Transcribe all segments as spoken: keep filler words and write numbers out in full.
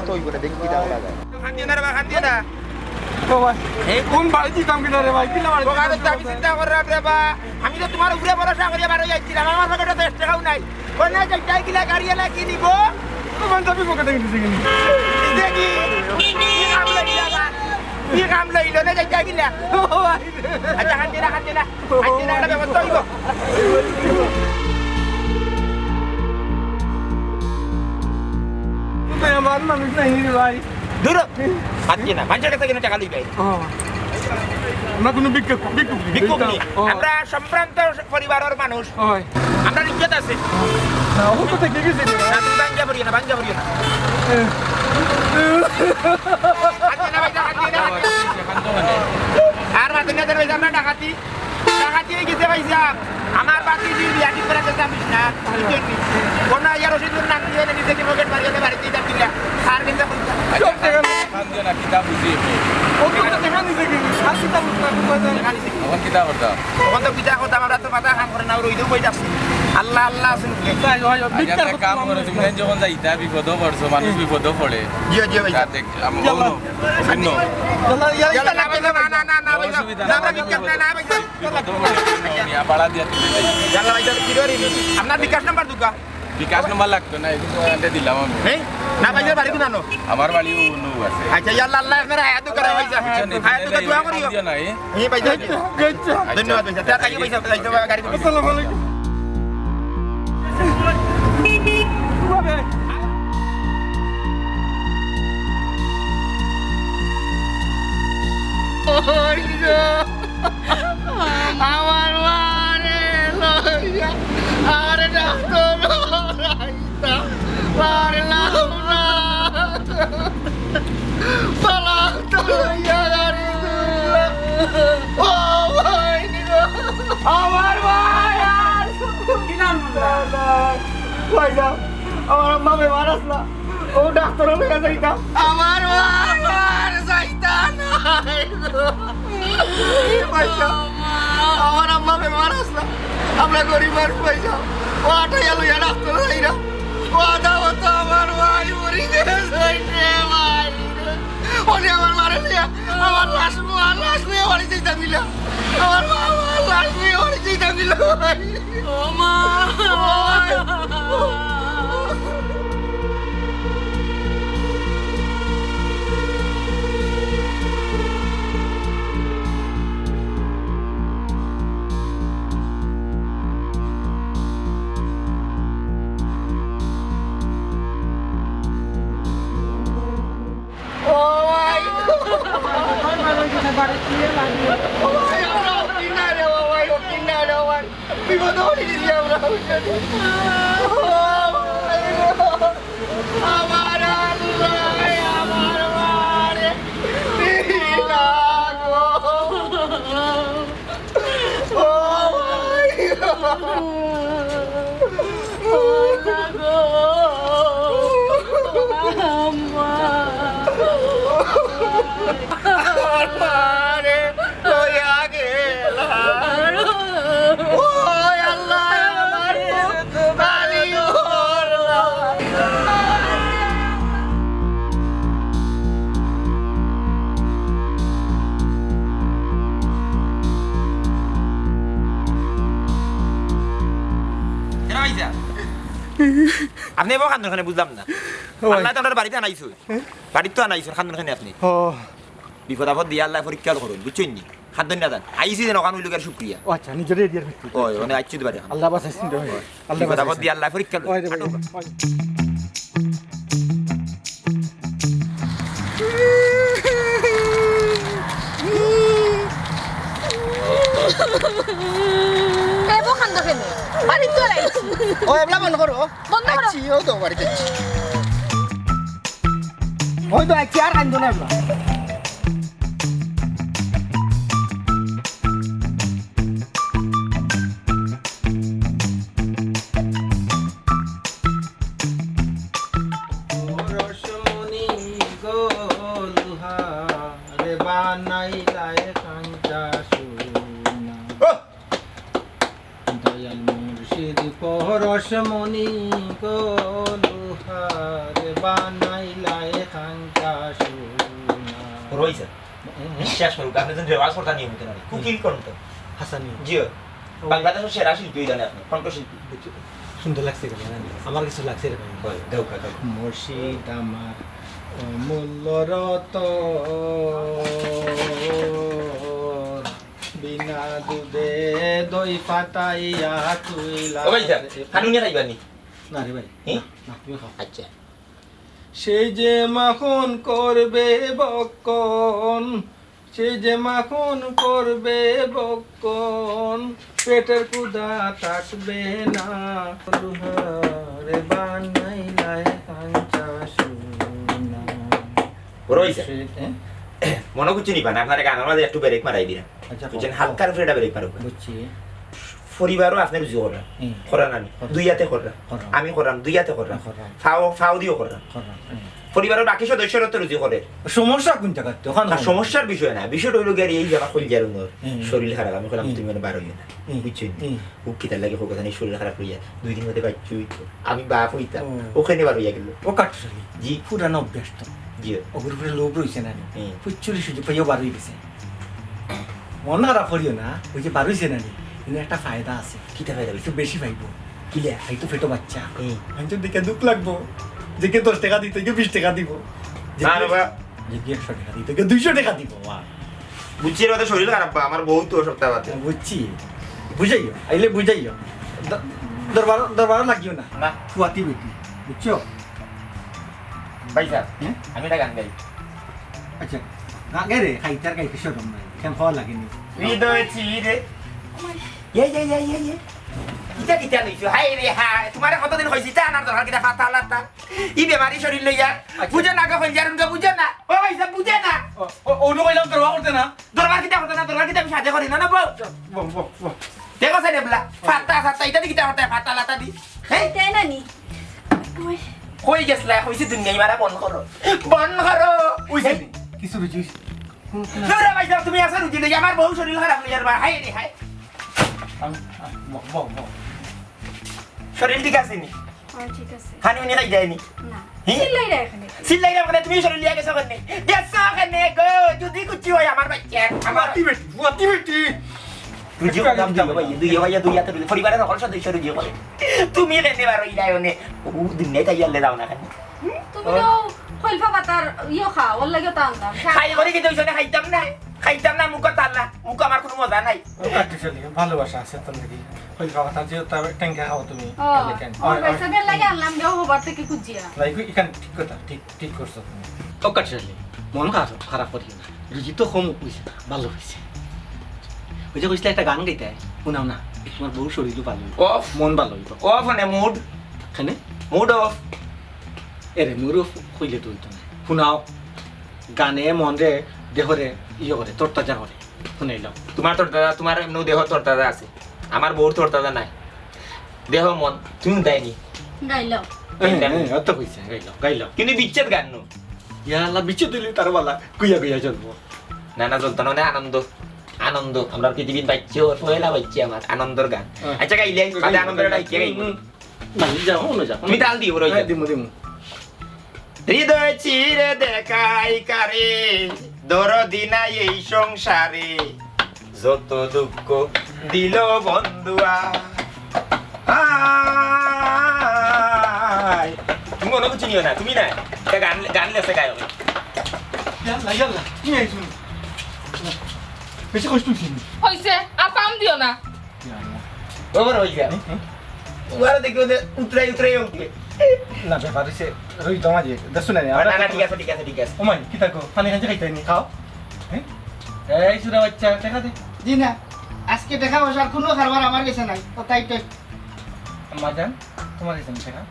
তো ওই করে দেখি কিতা করা যায়। কান্দিও না রে বা, কান্দিও না। ও ভাই, এই কোন বাড়ি দিতাম কিনা রে ভাই? কিলা বাড়ি ও ভাই, দিতাম আমি কিনা? চিন্তা করলাম রে বা, আমি তো তুমার উপরে ভরসা করিয়া বার অইয়া আইছিলাম, আমার পকেটো তো এক টেকাও নাই। ও না, যাইতায় কিলা, গাড়ি এলা কি নিবো? ও ভাই, আমি পকেটো গেছি কিনি। দিছে কি? কি কাম লইলা বা? কি কাম লইলো না, যাইতায় কিলা? ও ভাই। আচ্ছা, কান্দিও না, কান্দিও না। আজকে না একটা ব্যবস্থা অইবো। তুই আমার মানুষ নাই রে ভাই। দূর হ। আজকে না, মানুষের কাছে কেনে টেকা লইবে? ও। আমরা কোনো ভিক্ষুক, ভিক্ষুক নি। ভিক্ষুক নি। ও। আমরা সম্ভ্রান্ত পরিবারর মানুষ। হয়। আমরার ইজ্জত আছে। না, ও তো থেকে গেছে রে ভাই। না, তুমি ভাঙ্গিয়া পড়িও না, ভাঙ্গিয়া পড়িও না। এ। আজকে না ভাই, আজকে না। আর মাঝে মাঝে ভাই, আমরা ডাকাতি ডাকাতি অই গেছে ভাইসাব। আমার বাতি দি বিয়া ঠিক করাতে যাবিস না। বুঝলি? কোন ইয়া রশিদুর নাম দিয়ে এনে নিজে কি পকেট মারিয়ে বাড়িতে যাবি না। আর কিন্তু সব জায়গা কান্দিও না, কিতা বুঝি আমি। ও তো দেখা নিছে কি? আর কিতা বুঝতে হবে? দেখা নিছে কি? তখন কিতা করতাম? তখন তো কিতা করতাম, আমরা তো মাথা কাম করে না, রইদেও বই যাচ্ছি। আল্লাহ, আল্লাহ আছে। তাই হয়, আচ্ছা, ভিক্ষা একটা কাম করতে করো, তুমি যখন যাইতা, বিপদও পড়ছো, মানুষ বিপদও পড়ে। জি, জি, ভাই। তা দেখ, আমি ইয়াল্লা। বলবো, শূন্য। ইয়াল্লা, ইয়াল্লা, ইয়াল্লা, না, ভাই, না, না, না, না, ভাই, অসুবিধা না, নাই। ভাই, না, ভাই, না, ভাই। ইয়াল্লা, ভাই, কি করি? আপনার বিকাশ নাম্বার দুগা? বিকাশ নাম্বার লাগতো না, এই কিন্তু এটা দিলাম আমি। এই? না, ভাই, বাড়ি কোথানো? আমার বাড়ি অন্য আছে। আচ্ছা, ইয়াল্লা, আল্লাহ আপনার হায়াত করে, ভাই, বুঝছেন? হায়াত করে দোয়া করিও। দিয়া নাই। এই, ভাই, যাও। আচ্ছা। ধন্যবাদ, ভাই। তা তাই, ভাই, যাও, যাও, গাড়ি করে। আসসালামু আলাইকুম। আমার মারে লইয়া, আরে ডাক্তার লইয়া, পারলাম না। পালাম তো লইয়া গাড়ি তুললাম। ও ভাই গো, আমার ভাই আর কি নাম? ভাই যাও, আমার আম্মা বেমার আসলা। ও ডাক্তার লইয়া যাইতাম। আমার মা আর যাইতা না। পয়সা। আমার আম্মা বেমার আসলা। আমরা গরিব মানুষ পয়সা। ও আটাইয়া লইয়া ডাক্তার যাইরা। ও আদা ও তো আমার ভাই মরি গেছে রে ভাই। ওরে আমার মারে লইয়া, আমার লাশ, আমার লাশ লইয়া বাড়ি যাইতাম মিলা। আমার মা, আমার লাশ লইয়া বাড়ি যাইতাম মিলা ভাই। ও মা। ও ভাই। ও ভাই, আমরা কিনারে, ও ভাই, ও কিনারে, ও ভাই। বিপদে পড়ি গেছি আমরা। ও ভাই গো। আমার আল্লাহ, আমার মারে। ও ভাই গো। ও মা গো। আম্মা। আমার মারে লইয়া গেলা। ও আল্লাহ, আমার তো খালি করলা। কেন আইছা? আপনি এবার কান্দন কেনে বুঝলাম না। ও ভাই। আল্লাহ তো আপনার বাড়িত আনাইছইন। হ্যাঁ? বাড়িত তো আনাইছইন, কান্দন কেনে আপনি? ও। বিপদ আপদ দিয়া আল্লায় পরীক্ষা করইন, বুঝছইন নি? কান্দইন না যান। আইছি যেন অখান অইলো গিয়া শুকরিয়া। ও আচ্ছা, নিজরে দিয়া রাখছি। ওই, মানে আইছি তো বাড়ি। আল্লাহ বাঁচাইছইন তো। ওই। আল্লাহ বিপদ আপদ বাঁচাইছইন। দিয়া আল্লায় পরীক্ষা করইন। ওই রে ভাই, ওই। এ বো কান্দো কেনে? বাড়িত তো আইছি। ও, এবলা বন্ধ করো। বন্ধ করো। আইছি, ও তো বাড়িত আইছি। ওই তো আইছি, আর কান্দো না এবলা। পরশমণি গো লোহারে বানাইলায় কাঞ্চা সোনা। ওহ! দয়াল মুর্শিদ পরশমণি গো লোহারে বানাইলায় রইছে। বিশ্বাস করুক, আপনি যেন রেওয়াজ করতা নিয়মিত না। কুকিং করুন তো। হাসানি। জি। ও। বাংলাদেশের সেরা শিল্পী হইলেন আপনি, কণ্ঠশিল্পী। বুঝছি। সুন্দর লাগছে কেন জানি? আমার কিছু লাগছে রে ভাই। হয়, গাও, গাও, গাও। মুর্শিদ আমার অমূল্য রতন, বিনা দুধে দই ফাটাইয়া তুই ও ভাই, যা, লাগাতে খানুনি খাইবা নি? না রে ভাই, হুম? না, না, তুমি খাও। আচ্ছা। সেই যে মাখন করবে বক্ষণ, সেই যে মাখন করবে বক্ষণ, পেটের ক্ষুধা থাকবে না। দুহারে বানাইলায় কাঞ্চা সোনা। বড় হইছে। সেই, হ্যাঁ? মনে করছি নিবা না, আপনার গানের মাঝে একটু ব্রেক মারাই দিলাম। আচ্ছা, বুঝছেন? কও, হালকার কও। উপরে একটা ব্রেক মারুক। বুঝছি। পরিবারও আপনি রুজি কররা। হুম। কররা না নি? কররা। দুই হাতে কররা। কররা। আমি কররাম, দুই হাতে কররাম। কররা। ফাও, ফাও দিও কররাম। কররা, হুম। পরিবারর বাকি সদস্যরা তো রুজি করে। সমস্যা কোন জায়গাতে? ওখানে আর সমস্যার বিষয় না, বিষয়টা হইলো গিয়ে এই জায়গা কইল যার উমর, হুম। শরীর খারাপ, আমি কইলাম, হুম। "তুমি মানে বার হইও না।" হুম। বুঝছো নি? হুম। ও কিতার লাগি হোক, ওখানে শরীর খারাপ হইয়া দুই দিন মধ্যে বাইচ্চু হইতো। আমি বাপ হইতাম, ও। ওখানে বার হইয়া গেল। ও কাটুশালি। জি। পুরানো অভ্যাস তো। জি। ওগুর উপরে লোভ রইছে না নি? হুম। ফুচ্চুরি সুযোগ পাইয়াও বার হয়ে গেছে। মন খারাপ করিও না, ওই যে বার হইছে না নি? কিন্তু একটা ফায়দা আছে। কিতা ফায়দা হইছে? একটু বেশি পাইবো। কিলা? এই তো পেটো বাচ্চা। হুম। মানুষের দিকে দুঃখ লাগবো। যে কে দশ টাকা দিত, কে বিশ টাকা দিব। যে না কে রে বা। যে কে একশো টাকা দিত, কে দুইশো টাকা দিব। বাহ। বুঝছি রে, ওদের শরীর খারাপ বা, আমার বউ তো সপ্তাহ বাদে। বুঝছি। বুঝাইও, আইলে বুঝাইও। দ-, দরবার, দরবার লাগিও না। না। ফুয়াতি বেটি, বুঝছো? ভাই সাহেব, হুম? আমি একটা গান গাই। আচ্ছা, গান গাই রে, খাইতে আর গাইতে শরম নাই। কেন খাওয়া লাগেনি? হৃদয় চিরে। ইয়ে, ইয়ে, ইয়ে, ইয়ে, ইয়ে। কিতা, কিতা লইছো? হায় রে হায়, তোমারে কতদিন কইছি, চা আনার দরকার কিতা, ফাতা লাতা। ই বেমারি শরীর লইয়া। আচ্ছা। বুঝে না গো, কইল যারুন গো, বুঝে না। ও ভাই সাহেব, বুঝে না। ও, ও, অনু কইলাম দরবার করতে না। দরবার কিতা করতে না, দরবার কিতা আমি সাথে করি না, না বউ? বউ, বউ, বউ। দেখো সে নেবলা, ফাতা, ফাতা, ইটা দি কিতা করতে, ফাতা লাতা দি। হ্যাঁ? তাই না নি? ওই। কই গেছলা? কইছি দুনিয়া মারা বন্ধ করো। বন্ধ করো। ওই যে এই। কিছু বুঝিস। হুম, হুম। না রে ভাই সাহেব, তুমি আসো রুজি লই, আমার বউ শরীর খারাপ লই আর বা, হায় রে হায়। আমি, আ, বউ, বউ, বউ। শরীর ঠিক আছে নি? হ্যাঁ, ঠিক আছে। খানি উনি খাই যায়নি? না। হি? চিল্লাইরা এখানে। চিল্লাইরা মানে তুমি শরীর লিয়া গেছো কেনে? গেছো কেনে গো? যদি কুচি হয় আমার বাচ্চা, আমার ফুয়াতি বেটি, ফুয়াতি বেটি। রুজি একটু আগে করলাম দিও ভাই, দুই ভাই, দুই হাতে রুজি। পরিবারের সকল সদস্য রুজি করে। তুমি কেনে বার হইলাই অনে? ও দুনিয়ায় তাই আনলে দাও না কেনে? তুমি তো খলিফা পাতার ইয়ে খাও, ওর লাগেও তো আনতাম। খাই করে কি দুইজনে খাইতাম না? খাইতাম না, মুখো তালা, মুখো আমার কোনো মজা নাই। ও কাট্টুশালি, ভালোবাসা আছে তোর লাগি। খলিফা পাতার যে তার টেঙ্কা খাও তুমি, ও, তাহলে কেন? আমার ওই, ওই। বাচ্চাদের লাগে আনলাম গো, হবার থেকে খুঁজিয়া। না, এখান ঠিক কথা, ঠিক, ঠিক করছো তুমি। ও কাট্টুশালি, মন খারাপ, খারাপ করিও না। রুজি তো কম হইছে, ভালো হইছে। ওই যে কইছিলে একটা গান গাইতে, শুনাও না, তোমার বউ শরীরও ভালো হইব, অফ। মন ভালো হইব। অফ মানে মুড। কেনে? Mood off. এরে, মুড অফ কইলে তো হইতো না। শুনাও, গানে মনরে, দেহরে ইয়ে করে, তরতাজা করে। শুনাইলাম। তোমার তরতাজা, তোমার এমনিও দেহ তরতাজা আছে, আমার বউর তরতাজা নাই। দেহ মন, তুমি দেয়নি। গাইলাও। হ্যাঁ, গাইলাম। হ্যাঁ, অত কইছে, গাইলাও, গাইলাও। কিন্তু বিচ্ছেদ গান নু। ইয়া আল্লাহ, বিচ্ছেদ দিলে তার বালা, গুইয়া গুইয়া জ্বলবো। না, না, জ্বলতো না, মানে আনন্দ, আনন্দ। আমরা পৃথিবীর বাচ্চা, পয়লা বাচ্চা আমার, আনন্দর গান। হ্যাঁ। আচ্ছা, গাইলে, বাদে আনন্দর একটা ইকে গাইবো। হুম, হুম। না, যাও, অন্য যাও। তুমি তাল দিও, রই হ্যাঁ, যাও। দিমু, দিমু। হৃদয় চিরে দেখাই কারে, দরদি নাই এই সংসারে, যত দুঃখ দিল বন্ধুয়া। আয়। তুমি মনে করছি নিও না, তুমি না। এটা গান, গান লেখে গায়ক। ইয়াল্লা, ইয়াল্লা, কি এই শুনি? বেশি কষ্ট হইছে নি? হইছে, আর পাম দিও না। ইয়াল্লা। ওভার হয়ে যায়। হুম, হুম। ওরা দেখি ওদের উতরাই উতরাই উঠবে। না, ব্যাপার হইছে, রুই তো মাঝে, দেখছো না নি? না, না, ঠিক আছে, ঠিক আছে, ঠিক আছে। ও মাই, কিতা কও? পানি খাইতে খাইতে নি, খাও। হ্যাঁ? এই সুরা বাচ্চা, টাকা দে। জি না, আজকে টাকা পয়সার কোনো কারবার আমার গেছে নাই, ও তাই তো। আম্মা জান, তোমার গেছে নি টাকা?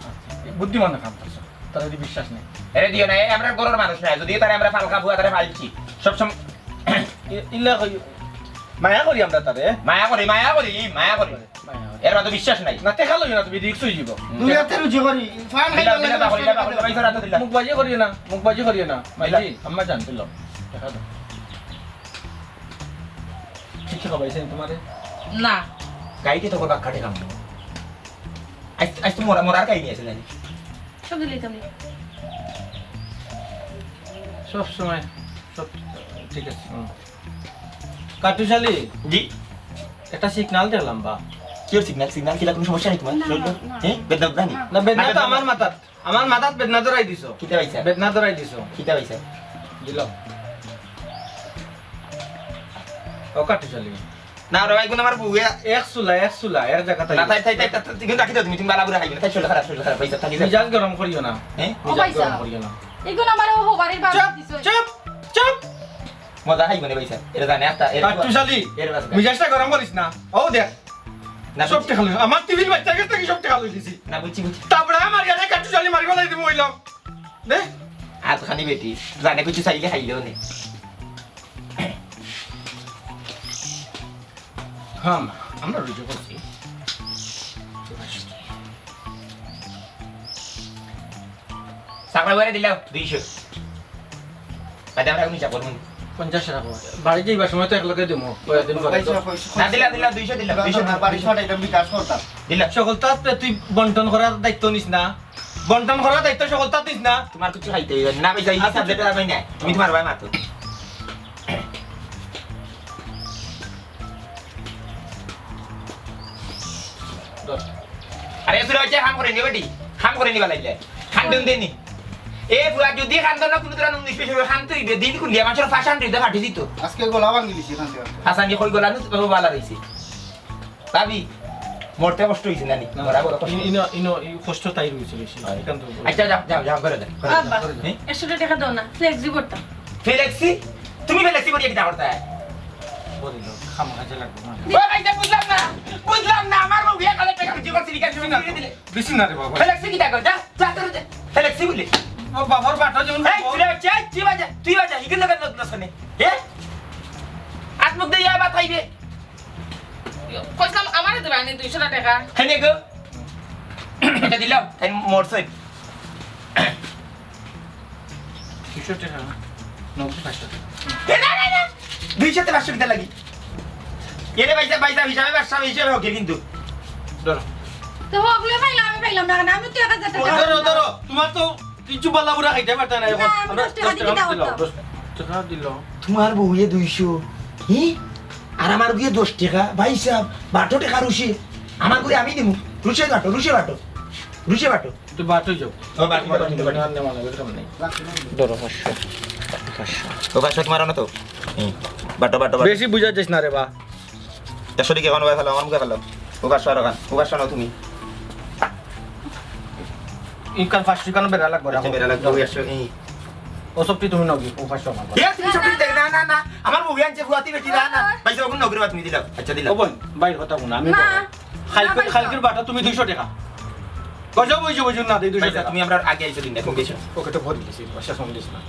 আচ্ছা, এই বুদ্ধিমান কাম করছো, তার যদি বিশ্বাস নেই। এরে দিও না, এ আমরা গরুর মানুষ না, যদিও তারে আমরা ফালকা ফুয়া তারে ফালছি। সব সময় ই-, ইল্লা কই, মায়া করি আমরা তারে। মায়া করি, মায়া করি, মায়া করি। মায়া করি। এর মধ্যে বিশ্বাস নাই। না, টেকা লইও না তুমি, রিস্ক হয়ে যাব। দুই হাতে রুজি করি, ফান খাই দিলা, দিলা, দিলা, দিলা, দিলা। মুখ বাজি করিও না, মুখ বাজি করিও না। দিলা। মাইজি, আম্মা জান, দিল। টেকা দাও। কিচ্ছু খাবাইছেন তোমারে? না। গাইতে তো বাক্কা টেকা মনে হয়। আজ, আজ তো মরা, মরার গাই নিয়ে আসলে। সব দিলেই তো আমি। সব সময় সব ঠিক আছে। হুম। কাট্টুশ আলী, জি। একটা সিগন্যাল দেখলাম বা। Cure signal? সিগন্যাল কিলা, কুনু সমস্যা নাই তুমার? না, শরীরটা? না, না। হ্যাঁ? বেদনা উঠছে নি? না, বেদনা তো আমার মাথাত। আমার মাথাত বেদনা ধরাই দিছো। কিতা পাইছা? বেদনা ধরাই দিছো। কিতা পাইছা? দিলাম। ও কাট্টুশ আলী। না রে ভাই, ইগুন আমার বউয়ে এক চুলা, এক চুলা, এক জাগাত না, থাকি। তাই, তাই, তাই, তাই, তাই, ইগুন রাখি দেও তুমি, তুমি বালা বুড়া খাইবে না, তাই শরীর খারাপ, শরীর খারাপ, ভাই, থাকি দেও। মিজাজ গরম করিও না। হ্যাঁ? ও মিজাজ ভাইসাব, গরম করিও না। ইগুন আমার ও হবারির বাবা চুপ, দিছে। চুপ, চুপ। মজা খাইবো না, ভাইসাব। এরা জানে, আস্তা, এরা কাট্টুশ আলী, এরা বাস মিজাজটা গরম করিস না। ও দেখ। না, সব বুঝছি। টেকা লই, আমার টিফিন বাচ্চার কাছ থাকি সব টেকা লই দিছি। না, বুঝছি, বুঝছি। তারপরে আমার গেলে কাট্টুশ আলী মারি ফালাই দিমু অইলাম। দে। আত খানি বেটি, জানে কিছু চাইলে খাইলেও নে। হ্যাঁ, মা, আমরা রুজু করছি। চাকরা বারে দিলাও দুইশো। বাদে আমরা এখন হিসাব করবো। পঞ্চাশ রাখো। বাড়ি যাইবার সময় তো এক লগে দিমু, কয়েকদিন পরে তো। পয়সা, পয়সা। না, দিলা, দিলা, দুইশো দিলা, দুইশো না, দিলা, বাড়ি দুইশো। ফাটাইতাম, বিকাশ করতাম। দিলা। সকলতা তুই বন্টন করার দায়িত্ব নিস না। বন্টন করার দায়িত্ব সকলতা নিস না। তোমার কিছু খাইতে হইবে না, ভাই, যাই, আচ্ছা, হিসাব দিতে পারবে না। তুমি তোমার ভাই মাতো। আরে, সুরা হচ্ছে কাম করে নি বেটি, কাম করে নি বালাইলে। খান দিন দিনি। এ ফুয়া যদি খান দন না, কোনো তোরা নুন নিস পেশে খান তুই দিন কোন দিয়া মাছর ফাঁসান তুই ফাটি দিত। আজকে গলা ভাঙি দিছি খান দিয়া। হাসানি কই গলা নুস বাবা বালা রইছে। ভাবি, মরতে কষ্ট হইছে না নি? না। মরা বড় কষ্ট। ইনো, ইনো, ই কষ্ট তাই রইছে বেশি। হয়। এখান তো আচ্ছা, যাও, যাও, যাও, করে দেন, করে দেন। আব্বা, করে দেন। হ্যাঁ? একশো টাকা দাও না, ফ্লেক্সি করতাম। ফ্লেক্সি? তুমি ফ্লেক্সি করিয়া কিতা করতায়? বলিল, খামোখা যে লাগবো, মানে। ও ভাই, যা বুঝলাম না, বুঝলাম না, আমার বউ এক হাজার টাকা বেশি করছে, লিখা দিবি না। বেশি না রে বাবা। ফ্লেক্সি কিতা কয়? যা, যা, তোর যা। ফ্লেক্সি বলে। ও বাবার বাটা যেমন এই, তুই রে, এই, তুই বাজা, তুই বাজা, ইগুলো কেন লোক না শোনে? এ? আত্মক দিয়ে আবার খাইবে। কইছিলাম, আমারে দিবা নি দুইশো টাকা। খাইলে গো। এটা দিলাম, তাই মরছে। দুইশো টাকা, নগদ পাঁচশো টাকা। এ, না, না, না। দুইশো তে পাঁচশো কিতা লাগি? এরে ভাইসাব, ভাইসাব, হিসাবে ব্যবসা হিসাবে হোক কিন্তু। ধরো। তো হোক, লে পাইলাম, আমি পাইলাম না, আমি তো এক হাজার টাকা ধরো, ধরো, তোমার তো কিছু বালা বুড়া খাইতে পারতা না এখন। না, আমি আমরা দশ টাকা দশ টাকা দিলে দিলাম, দিতাম। দশ টাকা দিল। তোমার বউয়ে দুইশো, হি? আর আমার বউয়ে দশ টাকা, ভাইসাব, বাটো টাকা রুশে। আমার করে আমি দিমু, রুশে বাটো, রুশে বাটো, রুশে বাটো। তুই বাটো যাও। ও, বাটো, বাটো, বাটো। না, না, না, না, না। ধরো, পাঁচশো। পাঁচশো। ও, পাঁচশো তোমার না তো? হুম। বাটো, বাটো, বাটো। বেশি বুঝা যাস না রে বা। একশো টাকা এখন ভাই ফেলো, আমার মুখে ফেলো। ও, পাঁচশো আর ওখান। ও, পাঁচশো নাও তুমি। ইনকাম পাঁচশো কেন বেড়া লাগবে? আচ্ছা, বেড়া লাগবে, ওই একশো, এই। ও সবটি তুমি নাও, ও পাঁচশো আমার। এ, তুমি সবটি দেখ, না, না, না। আমার মুখে আনছে ফুয়াতি বেটি, না, না। ভাইসাব, ওগুন নগরে তুমি দিলাও। আচ্ছা, দিলাও। ও বোন, ভাইর কথা হুনো, আমি না, বলবো। না, কালকে, ভাইসাব। কালকের বাটা তুমি দুইশো টাকা। গজব হইছে, বুঝুন না, এই দুইশো ভাই, টাকা। তুমি আমরা আগে আইছো দিন, এখন গেছো। ওকে তো ভরে দিছি, পয়সা কম দিছি না।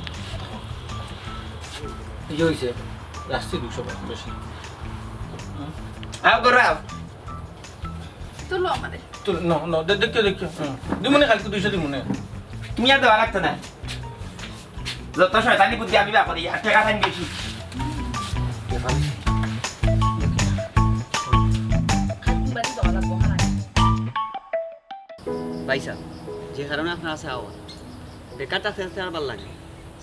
এই যে হইছে, রাখছি দুইশো টাকা, বেশি। আও, করো, আও। তুলো আমারে। তুলো, নো, নো, দে-, দেখিও, দেখিও। হুম। দিমুনে, কালকে দুইশো দিমুনে। তুমি আর দেওয়া লাগতো না। যত শয়তানি বুদ্ধি আমি বার করি, আর টাকা খান বেশি। ভাইসাব, যে কারণে আপনার কাছে আওয়া, বেকার থাকতে থাকতে আর ভালা লাগে না।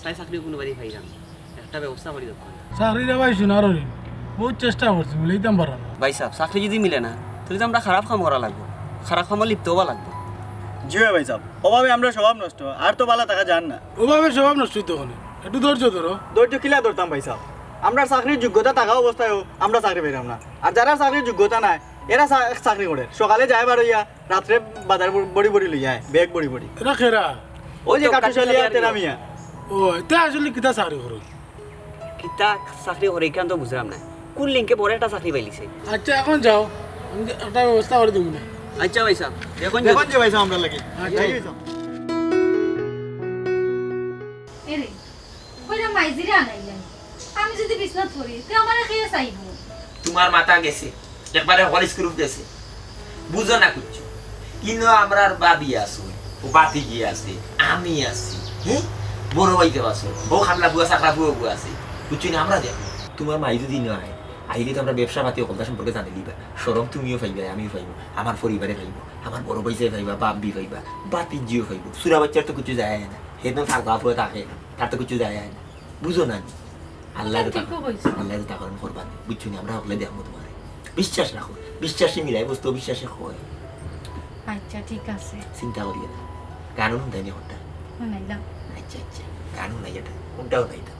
চাই চাকরি কুনুবাদি পাইরাম না। একটা ব্যবস্থা করি দেউক্কা। চাকরি রে ভাই, সোনার হরিণ। বহুত চেষ্টা করছি, মিলাইতাম পারলাম না। ভাইসাব, চাকরি যদি মিলে না, তাইলে তো আমরা খারাপ কাম করা লাগবো, খারাপ কামো লিপ্ত হওয়া লাগবো। জি অয় ভাইসাব, অভাবে আমরার স্বভাব নষ্ট, আর তো ভালা থাকা যার না। অভাবে স্বভাব নষ্ট অইতো কেনে? একটু ধৈর্য ধরো। ধৈর্য কিলা ধরতাম ভাইসাব? আমরার চাকরির যোগ্যতা থাকা অবস্থায়ও আমরা চাকরি পাইরাম না। আর যারার চাকরির যোগ্যতা নাই, এরা চা-, চাকরি করের, সকালে যায় বার অইয়া, রাত্রে বাজার বড়ি বড়ি লইয়া আয়, ব্যাগ বড়ি বড়ি। এরা কেরা? ওই যে তো কাট্টুশ আলী আর কাট্টুশ আলী আর তেরা মিয়া। ও, এতে আসলে কিতা চাকরি করো? কিতা চাকরি করে, ইখান তো বুঝলাম না। কোন লিংকে বড় একটা চাকরি পাইলিছে। আচ্ছা, এখন যাও, আমি একটা ব্যবস্থা করি দিমুনে। আচ্ছা ভাইসাব, এখন যাও। এখন যে ভাইসাব আমরা লাগি। আচ্ছা। এই যাও। এরে, কইরা মাইজিরে আনাইলাই। আমি যদি বিছনাত পড়ি, তে আমারে কে চাইবো? তোমার মাথা গেছে, একবারে হকল স্ক্রু গেছে। বুঝো না কিচ্ছু। ইনো আমরার ভাবি আছে, ও ভাতিজি আছে, আমি আছি, হ্যাঁ? বড় ভাইসাব আছে, ও খামলা ফুয়া, চাকরা ফুয়া আছে। বুঝছো না, আমরা দেখো। তোমার মাই যদি না আয়, আইলে তো আমরা ব্যবসা পাতি হকলতা সম্পর্কে জানিলিবা। শরম তুমিও পাইবায়, আমিও পাইমু, আমার পরিবারে পাইবো, আমার বড় ভাইসাবে পাইবা, ভাবি পাইবা, ভাতিজিও পাইবো। চুরা বাইচ্চার তো কিচ্ছু যায় না, হে তো চাকরা ফুয়া থাকে, তার তো কিচ্ছু যায় না। বুঝো না নি? আল্লাহ তো তাকো করবা নি, বুঝছো নি? আমরা হকলে দেখমু তুমারে। বিশ্বাস রাখো, বিশ্বাসে মিলাই বস্তু, অবিশ্বাসে কয়। আচ্ছা, ঠিক আছে। চিন্তা করিও না। গান হুনতায় নি কোনটা? হুনাইলাম। আচ্ছা, আচ্ছা, গান হুনাইও না, কোনটাও নাই তো।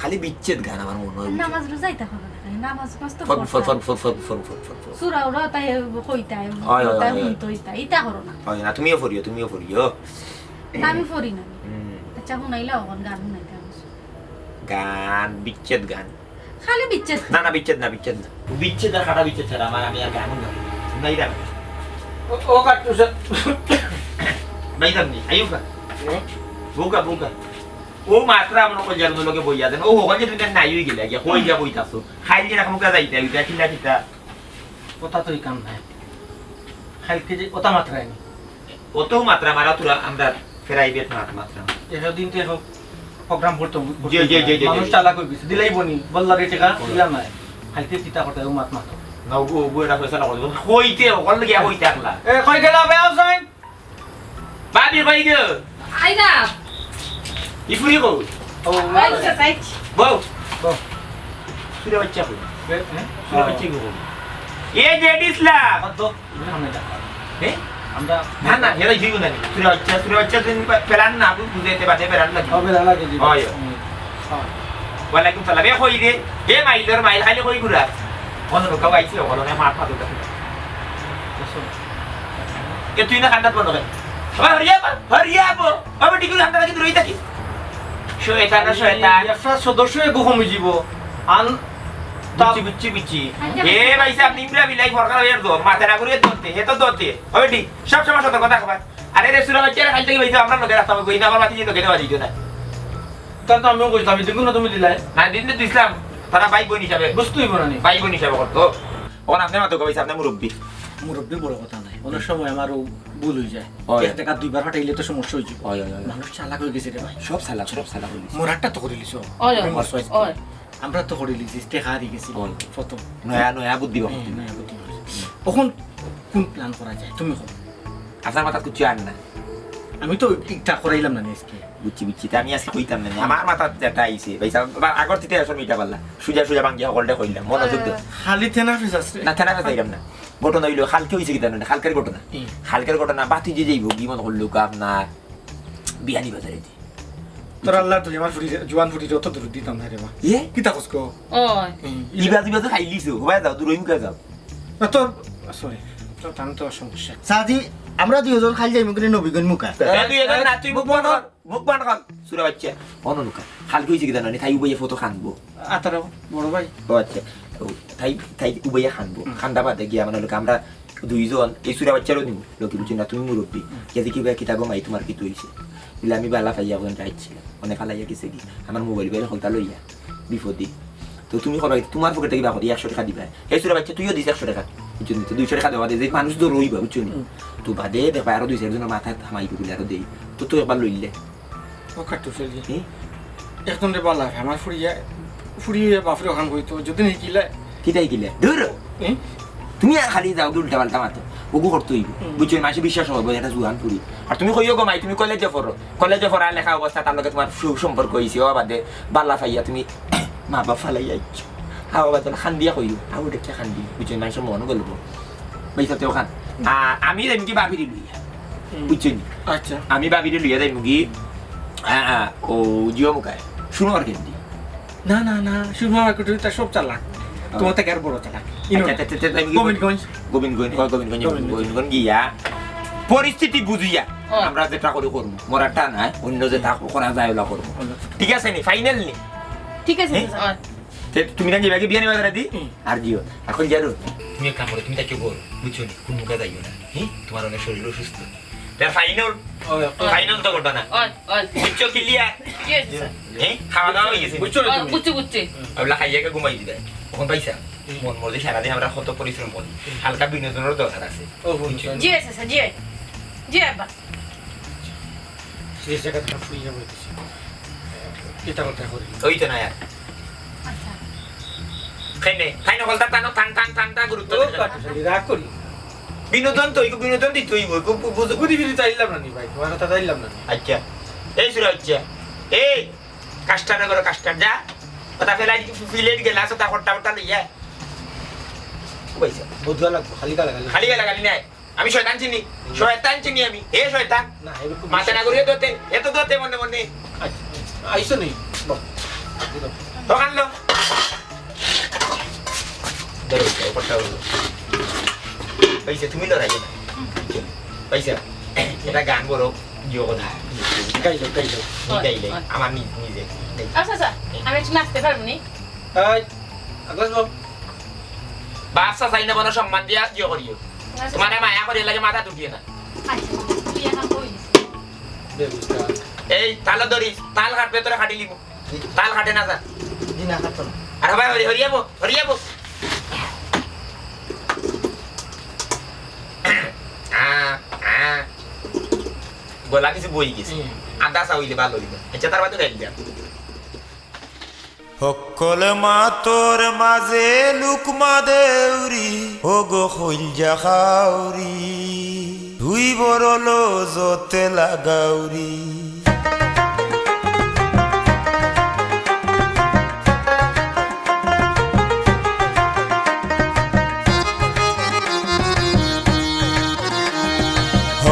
খালি বিচ্ছেদ গান আমার মনে হয়, বুঝছো? নামাজ রোজা ইতা করো না, খালি নামাজ, নামাজ তো ফর, ফর, পড়তায়। ফর, ফর, ফর, ফর, ফর, ফর। সূরা উরা তাই কইতায়, হয়, হয়, তাই হয়, হয়। হুনতো ইতা, ইতা করো না। হয় না, তুমিও পড়িও, তুমিও পড়িও। তা আমি পড়ি না। হুম। আচ্ছা, হুনাইলাও অখন গান হুনাইতায়। গান, বিচ্ছেদ গান। খালি বিচ্ছেদ। না, না, বিচ্ছেদ না, বিচ্ছেদ না। বিচ্ছেদ আর কাটা বিচ্ছেদ ছাড়া আমার, আমি আর গান হুনাই না। ও, ও কাট্টু স্যার। ভাই সাহেব নি, আইও কা। হুম? বউকা, বউকা। ও মাত্র আমার কইজার লগে বইয়া দেন। ও হকল যে তুমি নাই হই গেলে, গিয়া কই যা বইতাছো। খাইল যে রাখমু কা যাইতে, ওইটা কিলা কিতা। কথা তো ই কাম নাই। খাইলকে যে ওটা মাত্রায় নি। অত মাত্রা মারা তোরা আমরা প্রাইভেট মাত মাত্রা। এসব দিন তো এখন প্রোগ্রাম করতে হবে। জি, জি, জি, জি, মানুষ জি। চালাক হয়ে গেছে। দিলাই বনি, বললা রে টেকা, ওই। দিলা নাই। খাইতে কিতা করতে ও মাত মাত্র। না, ও, ও, ও, এটা ফেসলা করে। কইতে, ওখান থেকে কইতে একলা। এ, কই গেলা বে হোসেন? ভাবি কই গো? আইরা। ই ফুরি গো? ও, আইছে, আইছে। বউ। বউ। সুরে বাচ্চা কই? এ, হ্যাঁ? সুরে বাচ্চা কই? এ জেড ইসলাম। আমার তো, এ? আমরা না, না, এরা জীবন জানি। সুরে বাচ্চা, সুরে বাচ্চা তুমি পে-, পেলান না, আপনি বুঝাইতে পারতে পেলান না। হবে, না লাগে জীবন। হয়। হুম। হ্যাঁ। ওয়ালাইকুম সালাম। এ কই রে? এ মাইলর মাইল খালি কই ঘুরা? মনে রক্ষা পাইছি, বলো না, মাত মাত উঠা। এ তুই না কান্দাত বলো রে। আবার হরিয়া বল, হরিয়া বল। আবার টিকুল হামটা লাগি দূরই থাকি। শয়তান না শয়তান। একটা সদস্য এগো কমে যাব। আন বুঝছি, বুঝছি, বুঝছি। আচ্ছা। এ ভাই সাহেব, নিমরা বিলাই ফরকার হয়ে দো। মাথা না ঘুরিয়ে দোতে, হে তো দোতে। হবে ঠিক। সব সময় সতর্ক থাকবা। আরে রে, সুরা বাচ্চারা খাইতে কি ভাই সাহেব, আমরা লোকের রাস্তা কই না, আমার মাটি লোকে দেওয়া দিত না। তাহলে তো আমিও কইতাম, এই দিনগুলো তুমি দিলাই। না, দিন তো দিছিলাম। তারা ভাই বোন হিসাবে। বুঝতেই পারো নি। ভাই বোন হিসাবে করতো। ওখানে আপনি মাত্র কইছে, আপনি মুরব্বী। মুরব্বী বড় কথা নাই। অনেক সময় আমারও ভুল হয়ে যায়। হয়। এক জায়গা দুইবার ফাটাইলে তো সমস্যা হয়ে যাবে। হয়, হয়, হয়। মানুষ চালাক হয়ে গেছে রে ভাই। সব চালাক, সব চালাক হয়ে গেছে। মোরারটা তো করে দিছো। হয়, হয়, আমার হয়। সয়েস হয়। আমরা তো করে দিছি, টেকা হারিয়ে গেছি। হয়। প্রথম। নয়া, নয়া বুদ্ধি বাবা। হ্যাঁ, নয়া বুদ্ধি বাবা। এখন কোন প্ল্যান করা যায়? তুমি কও। আপনার মাথাত কিচ্ছু আর না। আমি তো ইটা করাইলাম না আজকে। বুঝছি, বুঝছি। তা আমি আজকে কইতাম না। আমার মাথাত যেটা আইছে, ভাই সাহেব, বা-, আগর থেকে আসলে ইটা পারলা। সুজা সুজা ভাঙ্গিয়া হকলটা কইলাম। মনোযোগ দাও। খালি তেনাফিস আছে। না, তেনাফিস যাইলাম না। ঘটনা হইলো, কালকে হইছে কি জানো না? কালকের ঘটনা। হুম। কালকের ঘটনা, বাতি যে যাইবো, কি মনে করলো, আপনার বিয়ানি বাজারে দি। তোর আল্লাহ তুই আমার ফুটি, জোয়ান ফুটি অত দূর দিতাম না রে বা। এ? কিতা কস কো? ওই। হুম। ইবা, ইবা তো খাইলিছো, হবাই যাও, দূর হইমুখে যাও। না, তোর, সরি, তোর তান তো সমস্যা। সাজি, আমরা দুইজন খালি যাইমু করে নবীগঞ্জ মুখা। এ, দুইজন না, তুই মুখ বন্ধ কর, মুখ বন্ধ কর, সুরা বাচ্চা। অননুকা, কালকে হইছে কি জানো নি? তাই উবাইয়া ফটো খানবো। আতারও, বড় ভাই। ও আচ্ছা, ও, তাই, তাই উবাইয়া খানবো। হুম। খান্দা বাদে গিয়া মানে লোক আমরা দুইজন, এই সুরা বাচ্চারও নিবো। লোকে বুঝছি না, তুমি মুরব্বী। হুম। গিয়া দেখি ভাই কিতা গো মাই, তোমার কিতা হইছে? বলে, আমি বালা পাইয়া এখন যাইছিলাম। মানে ফালাইয়া গেছে কি? আমার মোবাইল বাইরে হলতা লইয়া। বিপদে। তো তুমি করো, তোমার পকেটে কিবা করি একশো টেকা দিবা। এই সুরা বাচ্চা, তুইও দিস একশো টেকা। বুঝছো নি? তো দুইশো টেকা দেওয়া দে, যে মানুষ তো রইবা, বুঝছো নি? হুম। তো বাদে দেখবা আরো দুই চারজনের মাথায় হামাই দিবি, আরো দেই। তো তুই একবার লইলে। ও কাট্টু ফেললি। হুম? এখন রে বালা, আমার ফুরিয়া, ফুরিয়া বাপরে ওখান কইতো, যদি নি কিলা। কিতাই কিলা? দূর। হুম? তুমি আর খালি যাও, উল্টা পাল্টা মাতো। ওগু করতে হইব। হুম। বুঝছো নি? মাসে বিশ্বাস হবে, এটা জুয়ান ফুরি। আর তুমি কইও গো মাই, তুমি কলেজে পড়ো। কলেজে পড়া লেখা অবস্থা তার লগে তোমার সুসম্পর্ক হইছে, ও বাদে বালা পাইয়া তুমি মা বাপ ফালাই আইছো। হাওয়া বাতাল খান দিয়া কইও, আউ দেখে খান দিও, বুঝছো নি? মানুষের মন গলবো। ভাই সাথে ওখান। আ-, আমি যাইমু কি ভাবিরে লইয়া। হুম। বুঝছো নি? আচ্ছা। আমি ভাবিরে লইয়া যাইমু কি, আ, আ, ও জিও মুখায়। শুনো আর কেন দি? না, না, না, শুনো আর কেন, তার সব চালাক। হ্যাঁ। তোমার থেকে আর বড় চালাক। ইনো আচ্ছা, না। আচ্ছা, আচ্ছা, আচ্ছা, আমি কি গোবিন্দগঞ্জ। গোবিন্দগঞ্জ, কয় গোবিন্দগঞ্জ, গোবিন্দগঞ্জ। গোবিন্দগঞ্জ গিয়া। পরিস্থিতি বুঝিয়া হ্যাঁ। আমরা যেটা করি করমু। মোরাটা না, অন্য যেটা করা যায় ওলা করমু। অন্য। ঠিক আছে নি? ফাইনাল নি? ঠিক আছে, হ্যাঁ? স্যার। তে তুমি না যাইবা কি বিয়ানি বাজারে দি? হুম। আর দিও। এখন জানো, তুমি এক কাম করো, তুমি তাকে বল, বুঝছো নি? কোন মুখে যাইও না। হুম? তোমার অনেক শরীর অসুস্থ। তে ফাইনাল? ওই, ওই। ফাইনাল তো ঘটনা। ওই, ওই। বুঝছো, ক্লিয়ার? জি, স্যার। হুম? খাওয়া দাওয়া হয়ে গেছে? বুঝছো না ওই, তুমি? বুঝছি, বুঝছি। ওগুলা খাইয়া কে ঘুমাই দিবে। এখন পাইছা? হুম। মন মর্জি সারাদিন আমরা কত পরিশ্রম করি। হুম। হালকা বিনোদনের দরকার আছে। ও, বুঝছো। জি, স্যার, জি। জি, আব্বা। যে জায়গা থেকে ফুরিয়ে যাবো দিছি। এটা কথা করি। ওই তো না আর। আচ্ছা। খাইনে, খাইনে বলতা টানো, টান, টান, টান, টান, গুরুত্ব ও, দিলে না। কাটু, খালি রাগ করি। বিনোদন তো, একটু বিনোদন দিতে হইব, একটু বু-, বুঝো। বুঝি, বুঝি, চাইলাম না নি ভাই, তোমার কথা চাইলাম না নি। আচ্ছা। এই সুরা হচ্ছে। এই, কাস্টারে করো কাস্টার, যা। ওটা ফেলাই দি-, ফিলেট গেলা, ওটা খট্টা খট্টা লইয়া। ও ভাই সাহেব। বদুয়া লাগবো, খালি গালাগালি। খালি গালাগালি নাই। আমি শয়তান চিনি, শয়তান চিনি আমি। হে শয়তান। না, এরকম মাথা না করিয়া দোতে, এত দোতে মনে মনে। আচ্ছা, আইসো নি? বল। দোকান লো। ধরো, উপরটা হলো। পয়সা তুমি লড়াই না। পয়সা, এটা গান করো, জিও কথা। গাইলো, গাইলো। নি গাইলে, হয়। আমার নি-, নিজে। আচ্ছা, আচ্ছা, আমি একটু নাচতে পারবো নি? এই, আগস বল। বাচ্চা চাই না, বড় সম্মান দিয়া জিও করিও। আচ্ছা। তোমার মায়া করিয়া লাগে মাথা তুলিয়ে না। আচ্ছা, তুই এখন কই দিছিস? বেগুনটা। এই, তালো ধরিস, তাল কাটবে তোরা কাটি লিব। তাল কাটে না, স্যার। জি না, কাটতো না। আরে ভাই, হরি, হরিয়াবো, হরিয়াবো। আ, আ। গলা কিছু বই গেছে। হুম। আদা চা হইলে ভালো হইবে। আচ্ছা, তার বাদে গাইল দিয়া। হক্কল মাতর মাঝে লুকমা দেউরি, ও গো খইলজা খাউরি, তুই বড় লজতে লাগাউরি।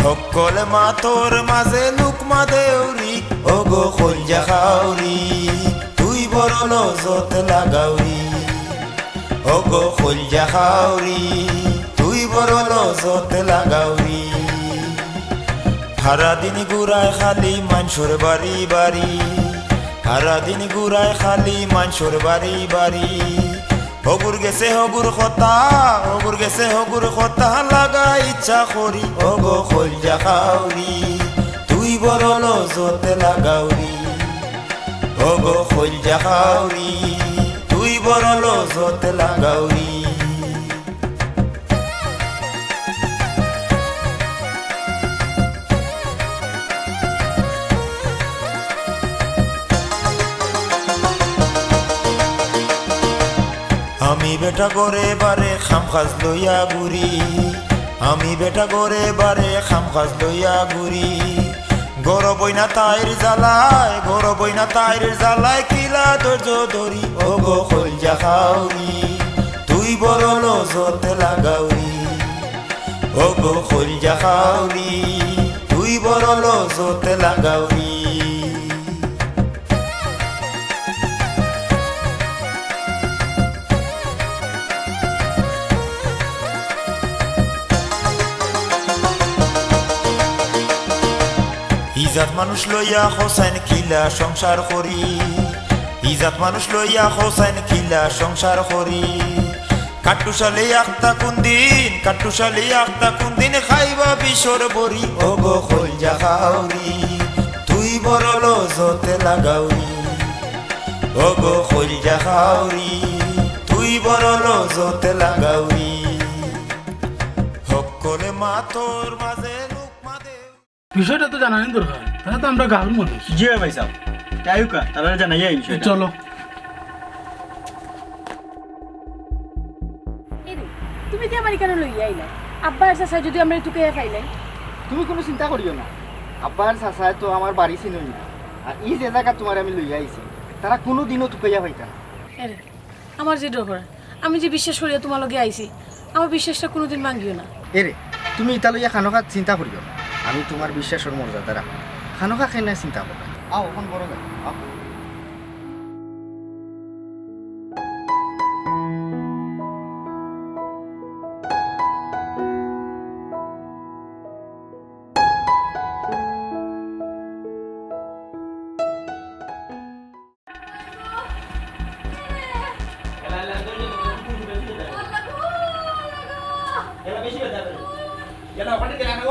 হক্কল মাতর মাঝে লুকমা দেউরি, ও গো খইলজা খাউরি, তুই বড় লজত লাগাউরি। ও গো খইলজা খাউরি, তুই বড় লজত লাগাউরি। সারাদিন ঘুরায় খালি মানষর বাড়ি বাড়ি, সারাদিন ঘুরায় খালি মানষর বাড়ি বাড়ি। হগুর গেছে হগুর কথা, হগুর গেছে হগুর কথা লাগা ইচ্ছা করি। ও গো খইলজা খাউরি, তুই বড় লজত লাগাউরি। ও গো খইলজা খাউরি, তুই বড় লজত লাগাউরি। আমি বেটা ঘরে বারে খাম কাজ লইয়া ঘুরি, আমি বেটা ঘরে বারে খাম কাজ লইয়া ঘুরি। ঘরো বইনা তাইর জ্বালায়, ঘরো বইনা তাইর জ্বালায়, কিলা ধৈর্য ধরি। ও গো খইলজা খাউরি, তুই বড় লজত লাগাউরি। ও গো খইলজা খাউরি, তুই বড় লজত লাগাউরি। ইজাত মানুষ লইয়া হোসেন কিলা সংসার করি, ইজাত মানুষ লইয়া হোসেন কিলা সংসার করি। কাট্টুশালি আখতা কোন দিন, কাট্টুশালি আখতা কোন দিন খাইবা বিশর বড়ি। ও গো খইলজা খাউরি, তুই বড় লজত লাগাউরি। ও গো খইলজা খাউরি, তুই বড় লজত লাগাউরি। হক্কলে মাতর মাঝে লুকমা দে। বিষয়টা তো জানানি দরকার, তারা তো আমরা গাঁওর মানুষ। জি ভাই সাহেব, যাই হোক, তারা জানাই এই বিষয়টা। চলো। এরে, তুমি যে আমার এখানো লইয়া আইলায়, আব্বা আর চাচায় যদি আমরারে তুকাইয়া পাইলাইন? তুমি কুনু চিন্তা করিও না, আব্বা আর চাচায় তো আমার বাড়ি চিনইন না, আর ই যে জাগাত তুমারে আমি লইয়া আইছি, তারা কুনুদিনও তুকাইয়া পাইতা না। এরে, আমার যে ডর করে, আমি যে বিশ্বাস করিয়া তুমার লগে আইছি, আমার বিশ্বাসটা কুনুদিন ভাঙ্গিও না। এরে, তুমি ইতা লইয়া খানোখা চিন্তা করিও না, আমি তুমার বিশ্বাসর মর্যাদা রাখমু, খানোখা কেনে চিন্তা করো না। আও, অখন ঘরো যাও, আও।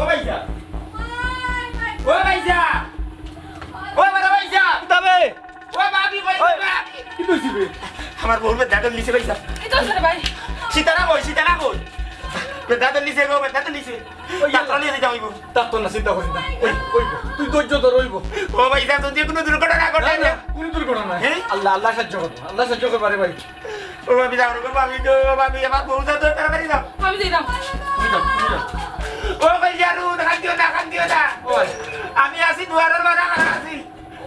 ও ভাইসাব! ও ভাইসাব! ও বড় ভাইসাব! কিতা বে? ও ভাবি, ভাই, ওই, ভাবি। কিতা অইছে বে? আমার বউর বেটা ধরলিছে ভাইসাব। কিতা অইছে রে ভাই? সীতারা কই, সীতারা কই? বেটা ধরলিছে গো, বেটা ধরলিছে। ওই ডাক্তার লইয়া যাইতাম অইবো। ডাক্তার না, চিন্তা করিস না। ওই, ওই, তুই ধৈর্য ধর, অইবো। ও ভাইসাব, যদি কুনু দুর্ঘটনা ঘটে না, না। কুনু দুর্ঘটনা নাই। হ্যাঁ? আল্লাহ, আল্লাহ সাহায্য করবো, আল্লাহ সাহায্য করবো রে ভাই। ও ভাবি, যাও গো, ভাবি গো, ভাবি, আমার বউ যা তো তাড়াতাড়ি যাও। আমি যাইতাম। তুমি যাও, তুমি যাও। ও ভাই, জারু, কান্দিও না, কান্দিও না। ও ভাই। আমি আছি, দুয়ারর বারা খাড়া আছি।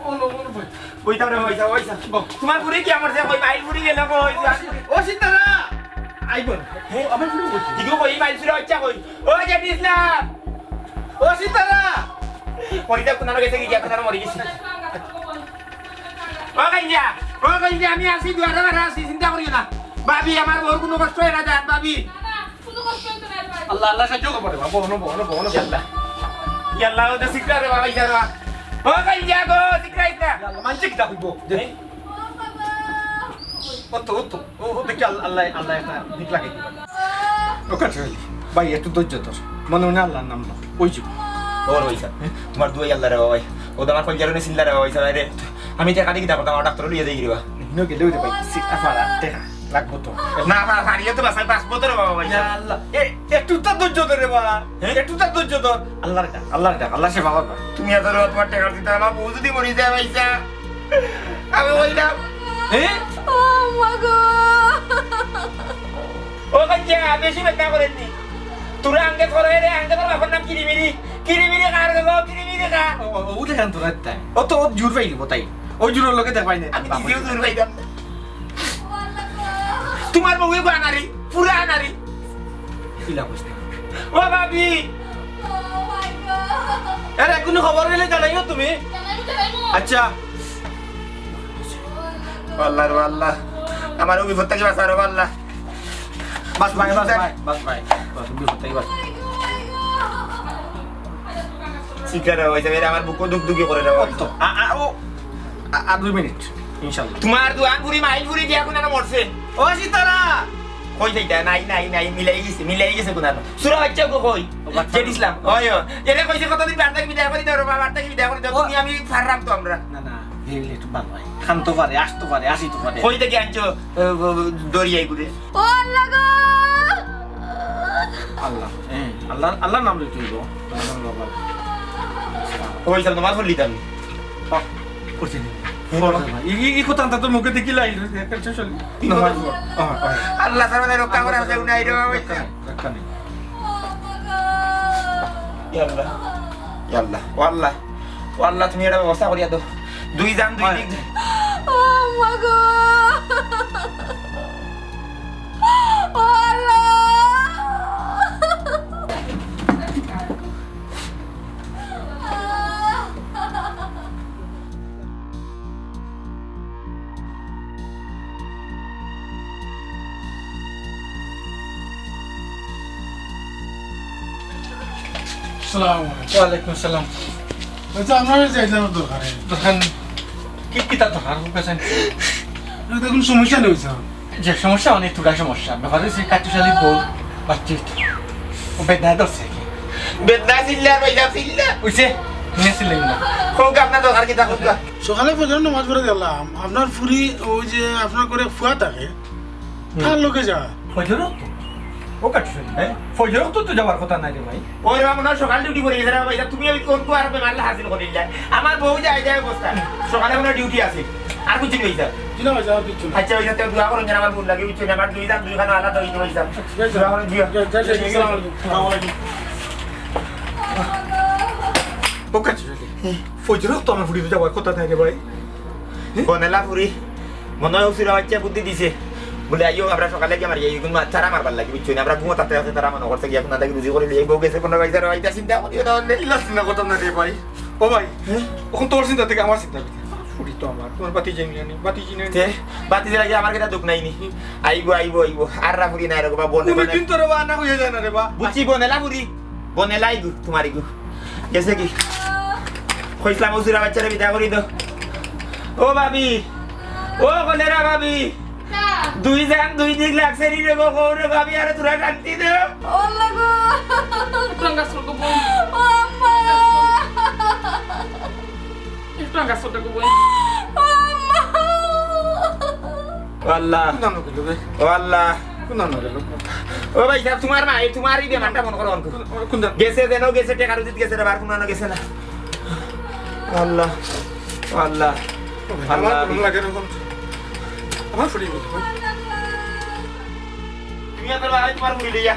ও, ও, ও ভাই। কইতাম রে, ওই যা, ওই যা। তোমার ফুরি কিয়া মরছে? কই, মাইল ফুরি গেল কই? ও সিতারা! আইবো। হে, আমার ফুরি কই? দিগু কই, মাইল ফুরি বাচ্চা কই? ও জেঠি ইসলাম! ও সিতারা! মরি যা, কুনানো গেছে কি, কুনানো মরি গেছে। ও কাইঞ্জা, ও কাইঞ্জা, আমি আছি, দুয়ারে বারে আছি, চিন্তা করিও না। ভাবি, আমার বউর কুনু কষ্ট অয় না যান, ভাবি। আল্লাহ, আল্লাহ সাহায্য করবো রে বাবা, বহনো, বহনো, বহনো। ইয়াল্লা। ইয়াল্লা, ও তো সিকরা রে বাবা, ইয়া রে বাবা। ও কাইঞ্জা গো, সিকরা ইকরা। ইয়াল্লা, মানছে কিতা কইবো? যে এই? ও তো, ও তো, ও, ও দেখি আল্লাহ, আল্লাহ, আল্লাহ একটা দিক লাগাই দিবা। ও কাছে হইলি, ভাই, একটু ধৈর্য ধর। মনে মনে আল্লাহর নাম নাও। ওই যে। ওর ওই স্যার, তোমার দুয়াই আল্লাহ রে বাবা, ভাই। ও তো আমার কইজার নে চিল্লা রে বাবা, ভাই, স্যার, রে। আমি টেকা দেখি, তারপর আমার ডাক্তার লিয়ে যাই রে বাবা। নিনো গেলেও রে ভাই, সিকরা ফাড়া, টেকা লাগবো তো। না, না, ফাড়িয়ে তো বাঁচাই, বাঁচবো তো রে বাবা, ভাই। ইয়া আল্লাহ, এ, একটু তো ধৈর্য ধর রে বাবা। হ্যাঁ? একটু তো ধৈর্য ধর। আল্লাহর ডাক, আল্লাহর ডাক, আল্লাহ সেবা করবা। তুমি এত রোদ তোমার টেকা দিতে, আমার বউ যদি মরি যায়, ভাই, স্যার। আমি কইলাম। এ? ও আম্মা গো। ও কাইঞ্জা, বেশি বেদনা করেননি। তোরা আঙ্গে করো রে, আঙ্গে তোর বাপর নাম কিরিমিরি। কিরিমিরি কার গো, কিরিমিরি কার? ও, ও, ও দেখেন তোরা তাই। ও তো ও জোর পাইলি, ও তাই। ও জোরর লগে দেখ পাই না। আমি নিজেও জোর পাইতাম না। তোমার বউয়ে গো আনারি, পুরা আনারি। কিলা কইছ না? ও ভাবি! এর এখনো খবর হইলে জানাইও তুমি। আচ্ছা। ও আল্লাহ রে আল্লাহ। আমার ওই বিপদ থেকে বাঁচাও রে আল্লাহ। বাস ভাই, বাস ভাই, বাস ভাই। বাস, বিপদ থেকে বাঁচাও। শিকার হয়ে যাবে, আমার বুকও দুক দুকি করে দেওয়া হইতো। আ, আ, ও, আ, আর দুই মিনিট, ইনশাআল্লাহ। তোমার দুয়ান ফুরি মাইল ফুরি দিয়া কোন মরছে? ও সিতারা! কই যাইতা? নাই, নাই, নাই, মিলাই গেছে, মিলাই গেছে কোন আর। সুরা বাচ্চা গো কই? ও, বাচ্চা। জেড ইসলাম। ওই, ওই। এরে কইছে কতদিন বাড়ি থাকি বিদায় করি দাও রে বাবা, বাড়ি থাকি বিদায় করি দাও। ও। তুমি আমি ফাররাম তো আমরা। না, না, হেইলে একটু বাদ ভাই। খান তো পারে, আস তো পারে, আসি তো পারে। কই থেকে আনছো, এ, ব-, ব-, দরিয়াই ঘুরে? ও আল্লাহ গো! আল্লাহ, এ, আল্লাহ, আল্লাহর নাম লইতে হইব। ওই স্যার, নমাজ পড়লি তো আমি। করছি নি। ই, ই, ই কথা আনতা তো মুখে দেখি লাই, একটা চল। নমাজ পড়। ও, ও। আল্লাহ তাআলা রক্ষা করে আছে, উনি আইরো রক্ষা নেই, রক্ষা নেই। ইয়া আল্লাহ। ইয়া আল্লাহ। ও আল্লাহ। ও আল্লাহ, তুমি এটা ব্যবস্থা করিয়া দাও। দুই জান, দুই দিক। ও আম্মা গো। ও আল্লাহ। আসসালামু আলাইকুম। ওয়ালাইকুম আসসালাম। আচ্ছা, আপনার যাইলাম দরকারে। দরকার নেই। কি, কিতা দরকার? হোক আছে। এটা তো কোনো সমস্যা নেই, স্যার। যে সমস্যা অনেক থুড়া সমস্যা। ব্যাপার হইছে কাট্টুশালী বউ, বাচ্চা হইতো। ও বেদনা ধরছে কি? বেদনা চিল্লার ভাই, যা চিল্লা। ওইছে, নিয়ে চিল্লাই না। হোক, আপনার দরকার কিতা, হোক। সকালে ফজর নামাজ পড়ে গেলাম। আপনার ফুরি, ওই যে আপনার ঘরে ফুয়া থাকে, হুম। তার লগে যা। ফজর তো? ও কাটছে, হ্যাঁ? ফজর তো, তো যাওয়ার কথা নাই রে ভাই। ওই রে বাবা, মনে হয় সকাল ডিউটি পড়ে গেছে রে বাবা, এটা তুমি ওই কোন কুয়ার উপরে মারলে হাসিল করে দিলে। আমার বউ যায়, যায় অবস্থা। সকালে মনে হয় ডিউটি আছে। আর কিছু নেই স্যার। জি না ভাই, স্যার, আর কিচ্ছু না। আচ্ছা, ওই সাথে দোয়া করুন যেন আমার বোন লাগে, বুঝছো না? আমার দুই দাম দুইখানা আলাদা হইতে হইতাম। ঠিক আছে, দোয়া করুন, জি। ঠিক আছে, ঠিক আছে, আসসালামু আলাইকুম। আসসালামু আলাইকুম। ও কাটছে, ফজর তো আমার ফুরিতে যাওয়ার কথা নাই রে ভাই। বনেলা ফুরি, মনে হয় উসুরা বাচ্চা বুদ্ধি দিছে। বলে, "আইও, আমরা সকালে গিয়া মারি, এইগুন মা-, তারা মারবার লাগি, বুঝছো নি? আমরা ঘুমো তাতে আছে, তারা মনে করছে গিয়া কোনা থাকি রুজি করে লিয়ে বউ গেছে, পনেরো বাইশ হাজার বাইশ চিন্তা করিও না, অইলে।" ইলা চিন্তা করতাম না রে ভাই। ও ভাই, হ্যাঁ? এখন তোর চিন্তা থেকে আমার চিন্তা বেশি। ফুরি তো আমার, তোমার বাতি যাই না, বাতি যাই না। তে, বাতি যাই লাগে আমার কিতা দুখ নাই নি। আইবো, আইবো, আইবো। আর রা ফুরি না এরকম, বা বনে, কোনোদিন বনে। তোর বা না হয়ে যায় না রে বা। বুঝছি, বনেলা ফুরি। বনেলাই গু, তোমারই গু। গেছে কি? কইছিলাম, উসুরা বাচ্চারে বিদায় করি দাও। ও ভাবি, ও কলেরা ভাবি। কা? দুই জান দুই দিক লাগছে নি রে গো, কও রে ভাবি, আরে তোরা শান্তি দে। ও আল্লাহ গো। একটু আঙ্গাস করবো। ও আম্মা। একটু আঙ্গাস করবো। ও আম্মা। ও আল্লাহ। কোন নাম গেল রে? ও আল্লাহ। কোন নাম গেল? ও ভাই সাহেব, তোমার মা, এই তোমার এই বেমারটা মনে করো অঙ্ক। কোন, কোন নাম? গেছে যেন, গেছে টেকা রুজিত গেছে রে, আর কোনো আনো গেছে না। আল্লাহ, আল্লাহ, ও ভাই, আমার আল্লাহ। কোনো লাগে না এখন। আমার ফুরিয়ে গেল। তুমি এত ভাই তোমার ফুরি লইয়া।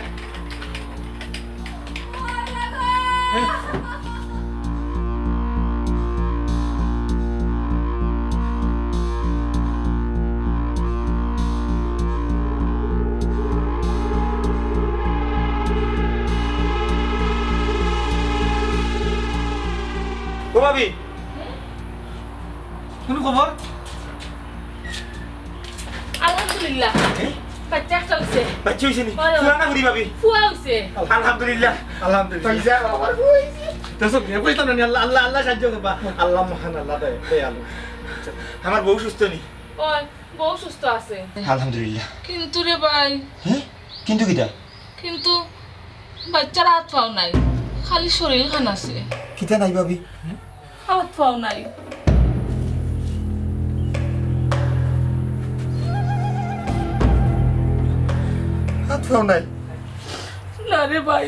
আলহামদুলিল্লাহ। হ্যাঁ? বাচ্চা একটা অইছে। বাচ্চা অইছে নি? অয়, অয়। ফুয়া না ফুরি ভাবি? ফুয়া অইছে। আলহামদুলিল্লাহ। আলহামদুলিল্লাহ। ভাইজান, আমার ফুয়া অইছে। দেখো, বিয়া কইতাম না নি, আল্লাহ, আল্লাহ, আল্লাহ সাহায্য করবা। আল্লাহ মহান, আল্লাহ দয়া, দয়ালু। আমার বউ সুস্থ নি? অয়, বউ সুস্থ আছে। আলহামদুলিল্লাহ। কিন্তু রে ভাই। হ্যাঁ? কিন্তু কিতা? কিন্তু বাচ্চার আত পাও নাই, খালি শরীরখান আছে। কিতা নাই ভাবি? আত পাও নাই। আত পাও নাই? না রে ভাই।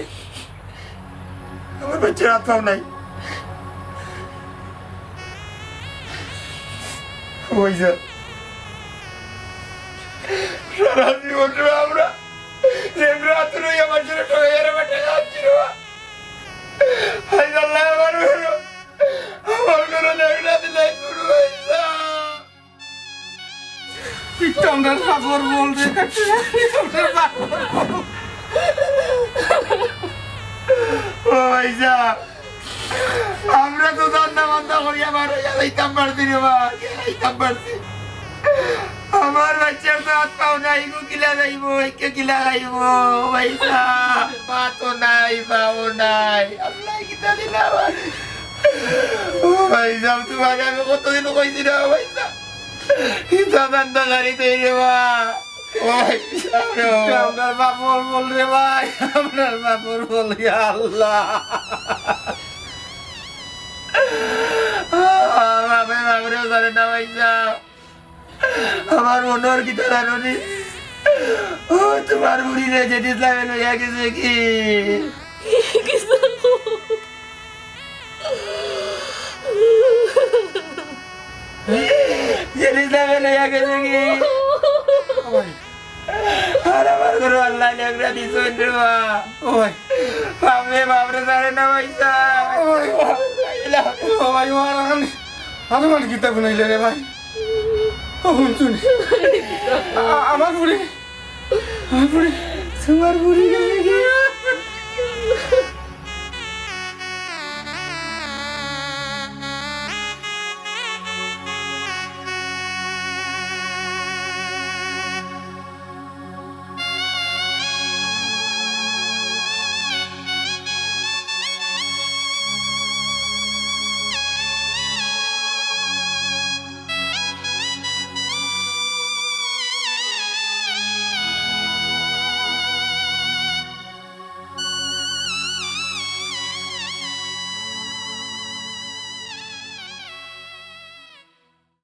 আমার বাচ্চার আত পাও নাই। ওই যে সারা জীবন আমরা যেমরা আত লইয়া মানুষের ঠগাইয়া রে বেটা যাচ্ছি রে বা। হায় আল্লাহ, আমার ঘরো, আমার ঘরো দেখরা দিলাই শুরু হইছে। পিকটা আমরা পাগল বল রে, আমরা পাগল বল। ও ভাইজান, আমরা তো ধান্দা বান্দা করিয়া বার হইয়া যাইতাম পারছি রে বা, যাইতাম পারছি। আমার বাচ্চার তো আত পাও নাই, ইগু কিলা যাইবো, ইকে কিলা খাইবো, ভাইজান। মা তো নাই, বাবাও নাই, আল্লাহ কিতা দিলা আমার। ও ভাইজান, তোমারে আমি কতদিন কইছি না ভাইজান। ইতা ধান্দা গাড়ি দেই রে বা। ওই, আমরার বাপর বল রে ভাই, আমরার বাপর বল, ইয়া আল্লাহ। বাপে বাপরে জানে না ভাইজান। আমার মনর কিতা জানো নি? ও, তোমার বুড়ি রে, জেড ইসলামে লইয়া গেছে কি? জেড ইসলামে লইয়া গেছে কি? ওই। আর আমার ঘরো আল্লাহ লেগরা দিছইন রে বা। ওই। বাপরে, বাপরে, জানে না ভাইজান। ওই। ও ভাই, ও আর আমি, আর আমার কিতা গুনাইলে রে ভাই? ও হুনছুন। আ-, আমার বুড়ি, আমার বুড়ি। তোমার বুড়ি গেছে কি?